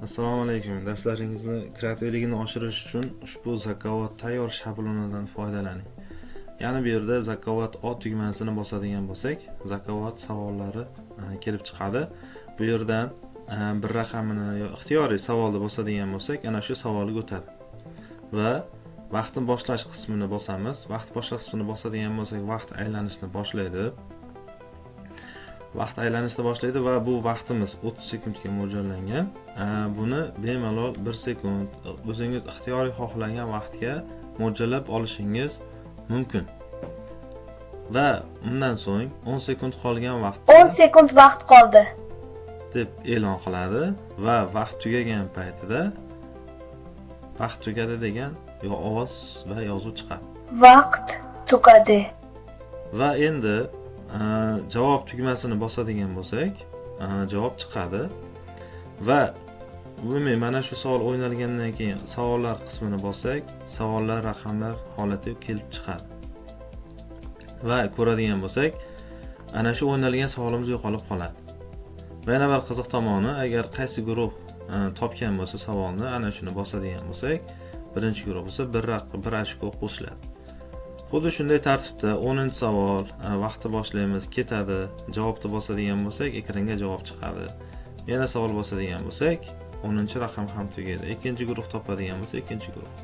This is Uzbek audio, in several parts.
Assalomu alaykum. Darslaringizni kreativligini oshirish uchun ushbu Zakovat tayyor shablonidan foydalaning. Ya'ni bu yerda Zakovat O tugmasini bosadigan bo'lsak, Zakovat savollari kelib chiqadi. Bu yerdan bir raqamini yo ixtiyoriy savolni bosadigan bo'lsak, ana shu savolga o'tadi. Va vaqtni boshlash qismini bosamiz. Vaqt boshlash qismini bosadigan bo'lsak, vaqt aylanishni boshlaydi. Vaqt aylanishni boshlaydi va bu vaqtimiz 30 sekundga mo'ljallangan. Buni bemalol 1 sekund, o'zingiz ixtiyoriy xohlagan vaqtga mo'ljallab olishingiz mumkin. Va undan so'ng 10 sekund qolgan vaqtda 10 sekund vaqt qoldi. deb e'lon qiladi va vaqt tugagan paytida "Vaqt tugadi" degan yo ovoz va yozuv chiqadi. Vaqt tugadi. Va endi javob tugmasini bosadigan bo'lsak, javob chiqadi. Va demak, mana shu savol o'ynalgandan keyin savollar qismini bossak, savollar raqamlar holati kelib chiqadi. Va ko'radigan bo'lsak, ana shu o'ynalgan savolimiz yo'qolib qoladi. Va yana bir qiziq tomoni, agar qaysi guruh topgan bo'lsa savolni, ana shuni bosadigan bo'lsak, birinchi guruh bo'lsa, bir ochko qo'shiladi. Xuddi shunday tartibda 10-savol, vaqtni boshlaymiz, ketadi, javobni bosadigan bo'lsak, ekranga javob chiqadi. Yana savol bosadigan bo'lsak, 10-raqam ham tugaydi. Ikkinchi guruh topadigan bo'lsa, ikkinchi guruh.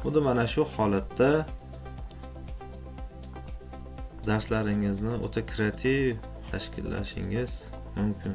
Xuddi mana shu holatda darslaringizni o'ta kreativ tashkillashingiz mumkin.